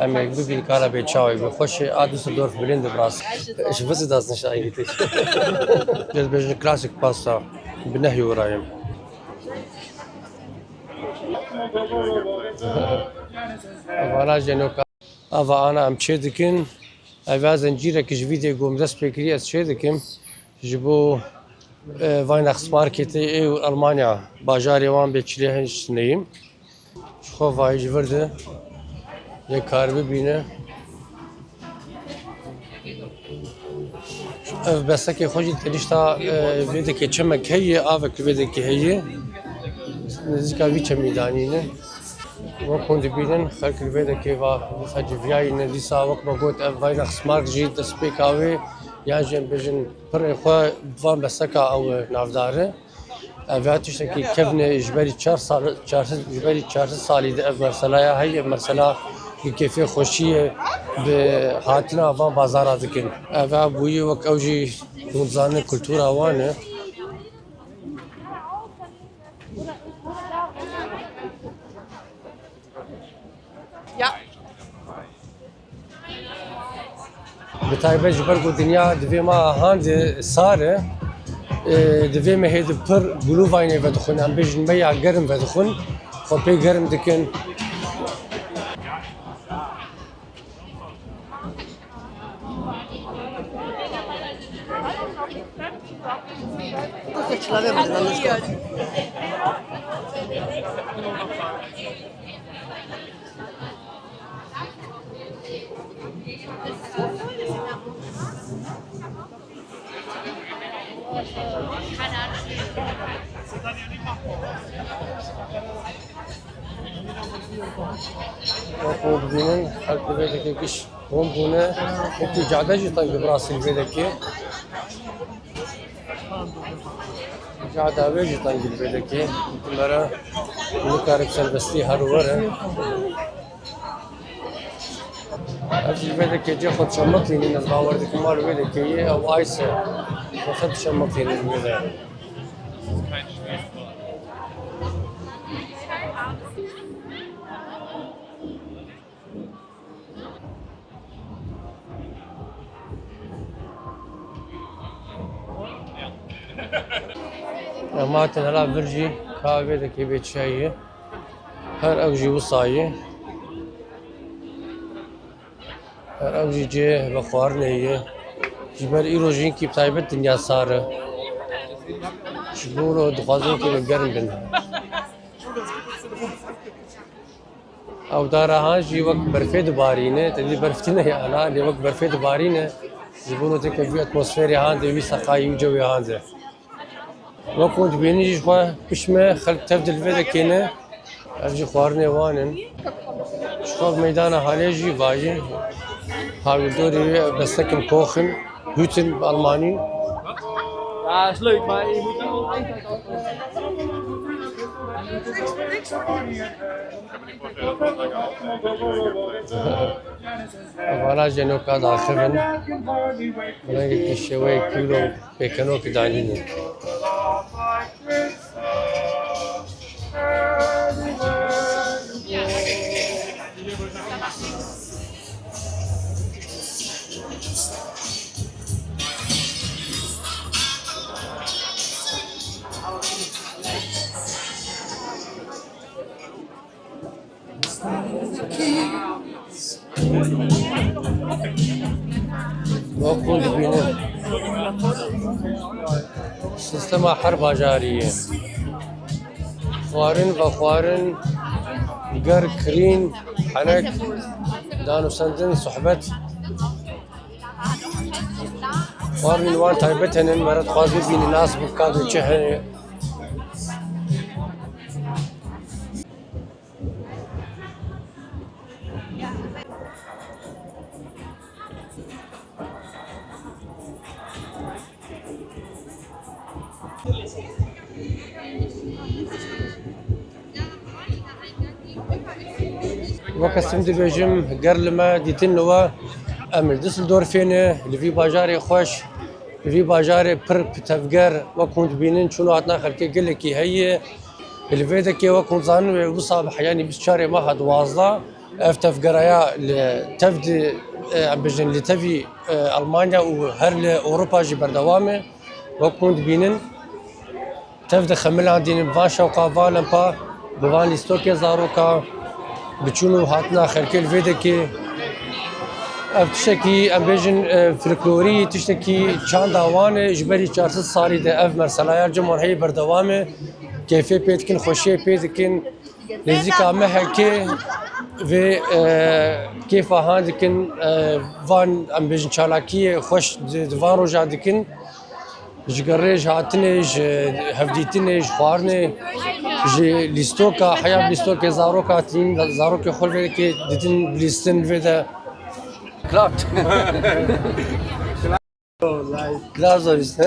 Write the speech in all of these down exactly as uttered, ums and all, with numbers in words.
Em ê bibîn kara bê çawê bi xweş e, a Düsseldorf bilind bi rast. Ich wusste das nicht eigentlich. Jetzt bin ich eine Klassik Pasta. Bin ich hier rein. Vana jenoka. Ava ana em çê dikin. Ev ya zincîrek ji vî dê ku em dest pê kiriye ez çê dikim. Ji bo, e, Weihnachtsmarketê ê û Almanya bajarê wan bê çilê hin ji tineyim. Ji xwe vayî ji vir de yê kar bibîne. Ev besekê xwe jî tenişta, e, vê dekê çemek heye, avek li vê dekê heye. Nêzîka vî çemî danîne. Wek hûn dibînin, xelk li vê dekê va dîsa civiyayî ne. Dîsa wek me got, ev Weihnachtsmarkt jî destpêka wê, yan jî em bêjin pirê xwe bi van beseka ew navdar e. Ev ya tiştekî kevn e, ji berî çar sal, çar sed, ji berî çar sed salî de ev mersela ya heye, ev mersela bi kêfê xweşiyê bi hatina van bazara dikin. Ev ya bûyî wek ew jî hûn dizanin kultura wan e. Ya. Bi taybet ji ber ku dinya di vê meha han de sar e, e, di vê mehê de pir glühweinê vedixwin, em bêjin meya germ vedixwin, xwe pê germ dikin. Wek hûn dibînin, xelk li vê dekê giş kom bûne. Wekî cade jî teng e, bi rastî li vê dekê. Cada wê jî teng e li vê dekê. Wekî me re nikarin serbestî her were. Ev jî vê dekê cê xwe çemetînin, ez bawer dikim, mal wê dekê ye, ew ayse. Xwe çemetînin wê de. Em hatin hela vir jî ka vê dekê bê çiyayî. Her ew jî wisa ye. Her ew jî cihê vexwarinê ye. Ji ber îro jî hinkî bi taybet dinya sar e. Ji bo wilo dixwazin ku germ bin. Ew dara han jî wek berfê dibarîne, te dî berf tune ye ana, lê wek berfê dibarîne, ji bo wilo têke vî atmosferê han de, wî seqayî û cewê han de. Wek hûn dibînin jî ji xwe pişt me xelk tev di li vê dekê ne. Ev jî xwarinê wan in. Ji xwe bi meydana halê jî vayî. Hawîldorê wê bestekim koxin, hûtin bi almanî. Vana jenoka daxivin. Bi rengekî şeweyê kûl û pêkenokî danîne. Wek hûn dibînin, sîstema her bajarî ye. Xwarin, vexwarin, ger, kirîn, henek, danûstendin, sohbet. Xwarinên wan taybet hene, me re dixwaz bibînin, nas bû, ka çi hene. Wek ez tim dibêjim, ger li me dîtin li we, em li Düsseldorfê ne, li vî bajarê xweş, li vî bajarê pir tevger, wek hûn dibînin, çûn û hatina xelkê gelekî heye. Li vê dekê wek hûn zanin wê wisa bi heyanî bîst û çarê meha duwazdeh, Ev tevgeraya li tev di, e, em bêjin li tevî, e, Almanya û her li Ewropa jî berdewam e. Wek hûn dibînin, tev di xemilan dînin, van şewqa, van lempa, bi van lîstokê zaroka, bi çûn û hatina xelkê li vê dekê. Ev tiştekî, em bêjin, e, folklorî, tiştekî çanda wan e, ji berî çar sed salî de ev merselaya cem wan heye berdewam e. Keyfê pê dikin, xweşiyê pê dikin. Nêzîka mehekê vê, e, kêfa han dikin, e, van, em bêjin, çalakiyê xweş di, di van roja dikin. Ji gerê ji hatinê, ji hevdîtinê, ji xwarinê, ji lîstoka, heya lîstokê zaroka tînin, zarokê xwe vê dekê didin bilîstin vê de. Klart. Klar so ist.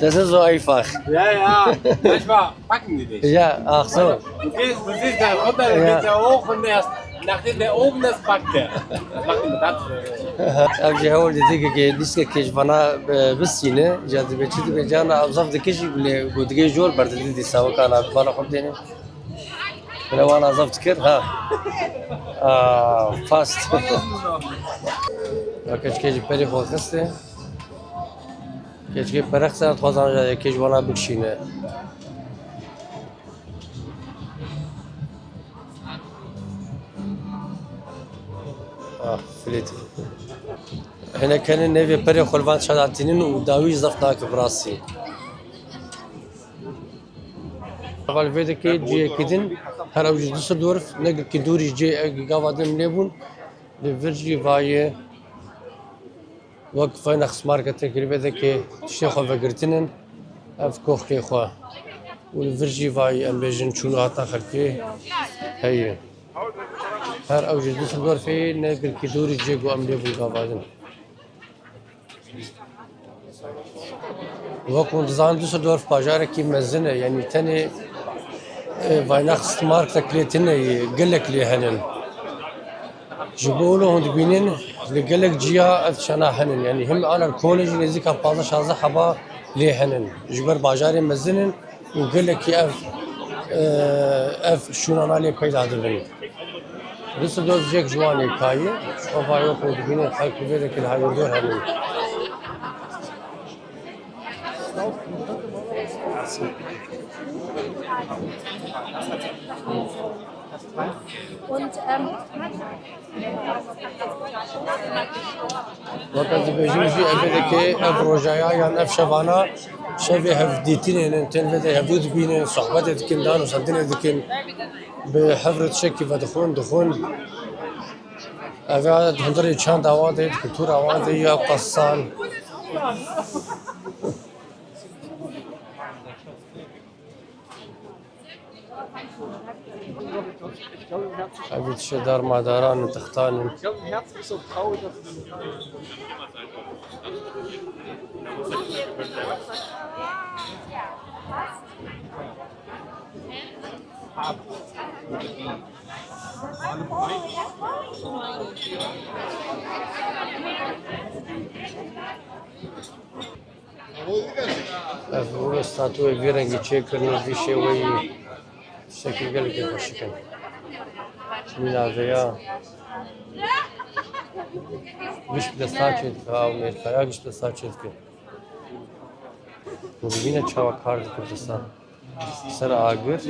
Das ist so einfach. Ja, ja. Manchmal packen die dich. Ja, ach so. Du gehst, du siehst da runter, dann Ja. geht der hoch und erst nachdem der oben ist, packt der. Das macht immer das. Ev jî hewl didî ke lîstkekê ji vana, e, bistîne, ca dibe çi dibe, cana ev zaf dikişî bile, ku digê jor berdidî dîsa wekana bala xwe bidêne. Bile wana zaf dikir, ha. Aa, fast. Ya keçikê jî perê xwe xiste. Keçikê pere xiste, dixwazan ja yekê ji wana bikişîne. Ah, flît. Hinek hene nêvê perê xwe li van çadatînin û dawî zaf nake bi rastî. Heval vê dikê ciyekî din, her ew ji Düsseldorf, ne girkî dûrî cê gava din lê bûn, li vir jî vayê wek Weihnachtsmarketekî li vê dekê tiştê xwe vegirtinin, ev koxkê xwe. Û li vir jî vayê em bêjin çûn û hatina xelkê heye. Her ew ji Düsseldorfê ne girkî dûrî cê ku em lê bûn gava din. Wek hûn dizanin Düsseldorf bajarekî mezin e, yanî tenê, e, Weihnachtsmarktek lê tune ye, gelek lê henin. Ji bo wilo hûn dibînin li gelek ciya ev çana henin, yanî him ana li Kolê jî nêzîka pazdeh şazdeh heba lê henin. Ji ber bajarê mezin in, û gelekî ev, e, ev şûnana lê peyda dibin. Düsseldorf jek ji wan yeka ye. Ji xwe va wek hûn dibînin xelk li vê dekê li hevîrdor henin. Und, ähm, Weke dibêjim jî, ev ê dike, ev rojaya yan ev şevana şevê hevdîtinê ne, tên vê de hevdû dibînin, sohbetê dikin, dan û sendinê dikin, bi hev re tiştekî vedixwin, dixwin. Ev ya di hundirê çanda wan de, di kultura wan de ya qesan. Ev tiştê darmadaran û textan in. Ev wilo statûyê vî rengî çêkirine, vî şêweyî tiştekî gelekî xweşik in. Mîna vêya giş bi desta çêdike, ew mêrkaya giş bi desta çêdike. Hûn dibîne çawa kar dike bi desta. Ser agir.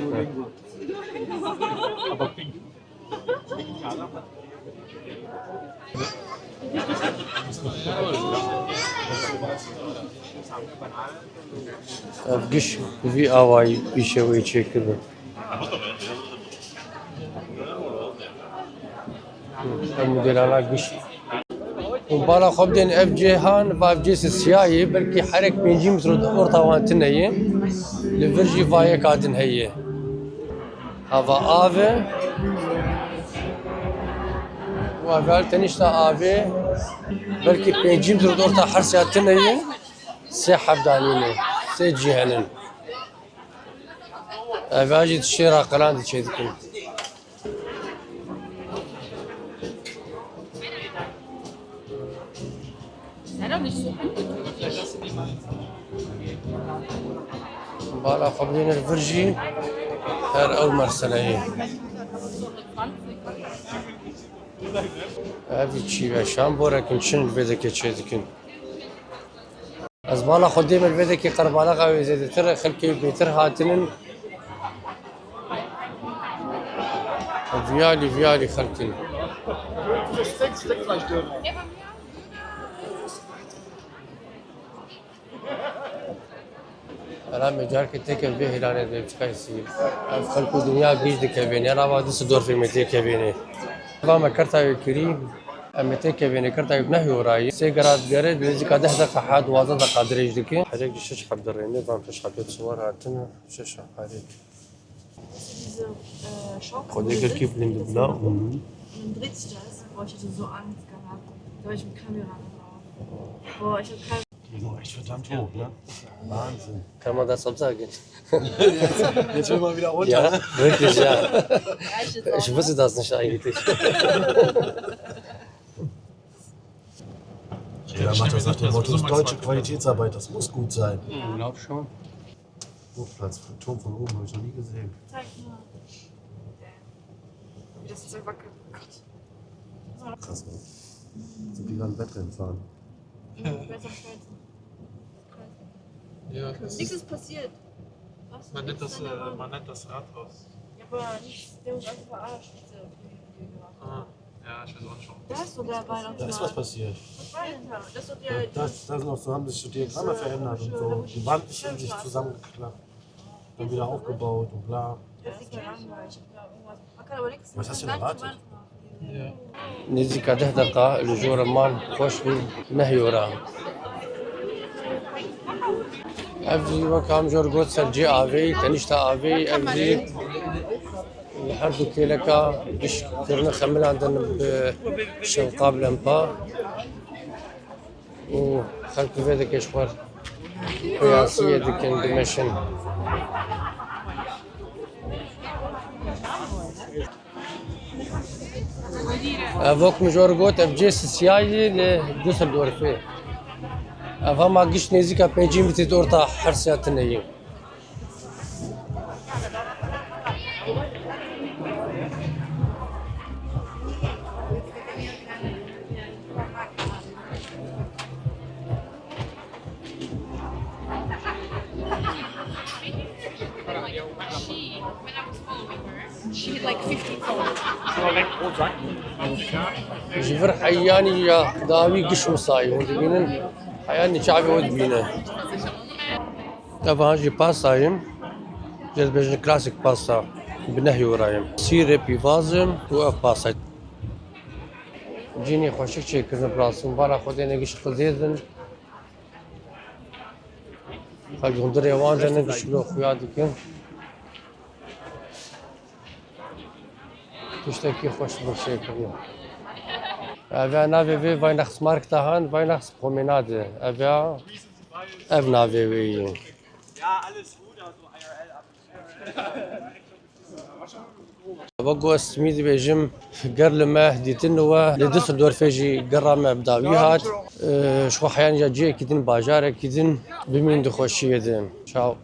Ev giş bi vî awayî pîşe wê çêkirin. Ev modelana giş. Hûn bala xwe bidên ev cêhan, va ev cêsê siyayê, belkî herek pêncî metro orta wan tune ye. Li vir jî va yeka din heye. Hava av e. Û ev tenişta avê, belkî pêncî metro orta her siya tune ye. Sê heb danîne, sê cî henin. Ev jî tiştê raqelandî çêdikin. Bala xwe bidêne li vir jî her ew meseleyê. Ev çî ve şan borekin çin li vê dekê çê dikin. Ez bala xwe dê min vê dekê qerbalexa wê zêdetir e, xelkê bêtir hatinin. Viyalî, viyalî xelkin. Ela me carkê têke vê hêlanê de çiqay sî. Ev xelk û dinya gîj dikevêne, ya nava Düsseldorfê me têkevêne. Va me kerta wê kirî, em ê têkevêne kerta wê neh yorayî. Sê gera digere, nêzîka deh deqa ha duwazdeh deqa dirêj dike. Herêk ji şeş heb dirêne, van şeş heb siwar hatine, şeş herêk. Diese, äh, Schaufel, wo der Griff, das ist so, mhm. Und dann dreht sich das. Boah, ich hatte so Angst gehabt. Da war ich mit Kamera noch. Boah, ich hab keine Die sind auch echt verdammt hoch, ne? Wahnsinn. Kann man das absagen? Jetzt, jetzt will man wieder runter, ja, ne? Wirklich, ja. Ja, ich jetzt auch. Ich wusste das nicht eigentlich. Jeder macht das nach dem Motto, das ist deutsche Qualitätsarbeit, das muss gut sein. Ich glaub schon. Hochglanz, Turm von oben, hab ich noch nie gesehen. Zeig mal. Wie das so wackelt. Oh Gott. Krass, ne? Sind die gerade Wettrennen fahren? Mhm, besser als Schweizer. Krass. Ja, das ist, nichts ist passiert. Was? Man nennt das, äh, man nennt das Rathaus. Ja, aber nicht, der uns einfach verarscht, diese Videograf. Ah, ja, ich weiß auch nicht, warum. Da ist sogar Weihnachtsmarkt. Da ist was passiert. Was war denn da? Das ist doch der, da, das, da sind auch so, haben sich so Diagramme verändert und so. Die Wand ist in sich zusammengeklappt. Dann wieder aufgebaut und bla. Was hast du denn erwartet? Nêzîka deh deqa li jor man xweş bû, neh yora. Ev jî wek am jor got ser cê avê, tenişta avê, ev jî li her du kêleka giş kirine xemilandin bi şewqa bi lempa. û xelk vê dike ji xwe pêyasiyê dikin, dimeşin. Ev wek min jor got, ev cê sisiyayî li Düsseldorfê. Ev hema giş nêzîka pêncî metrî di orta her siya tune yî. She, when I was following her, she had, like, fifteen followers. Ji vir heyanî ya dawî giş wisa ye. Hûn dibînin, heyanî çavê wê dibîne. Ev han jî pasta ye. Jê dibêjin klasik pasta. Bi neh euro ye. Sîrê pîvaz e û ev pasta. Cînî xweşik çêkirin, bi rastî bala Xwedê ne giş qizêz in. Xelk hundirê wan de ne giş lo xuya dikin. Tiştekî xweş bi çêkirine. Ev ya navê vê Weihnachtsmarkt a han, Weihnachtspromenade. Ev ya, ev navê wê ye. Wek ku ez simî dibêjim, ger li me dîtin we li Düsseldorfê jî gera me bi dawî hat. Ee, ji xwe heyan ya cihekî din, bajarekî din, bimîn di xweşiyê de. Çaw.